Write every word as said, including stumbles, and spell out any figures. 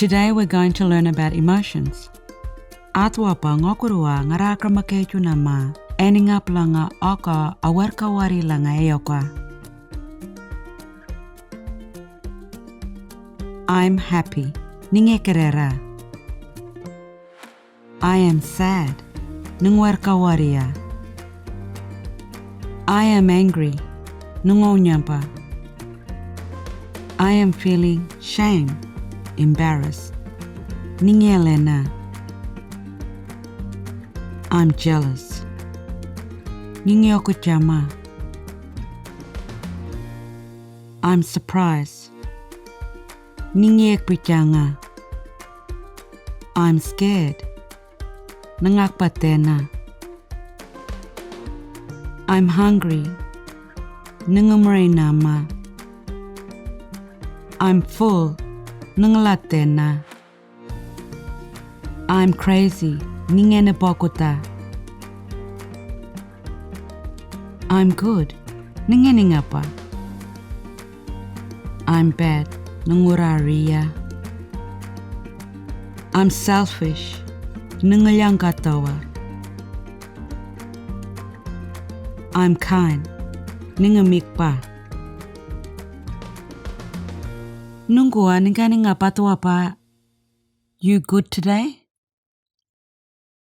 Today we're going to learn about emotions. Atuapa ngokurua ngara akramakechu nama. Eninga planga oko awarkawari langa eyoka. I'm happy. Ninge kerera. I am sad. Nungwarkawaria. I am angry. Nungonyampa. I am feeling shame, embarrassed. Ningelena. I'm jealous. Ningeokuchama. I'm surprised. Ningeekpichanga. I'm scared. Nangakpatena. I'm hungry. Nungamreinama. I'm full. Nungalatena. I'm crazy. Ningenepokuta. I'm good. Ningeningapa. I'm bad. Nunguraria. I'm selfish. Nungalyangkatawa. I'm kind. Ningamikpa. Nungua ninganingapatuapa. You good today?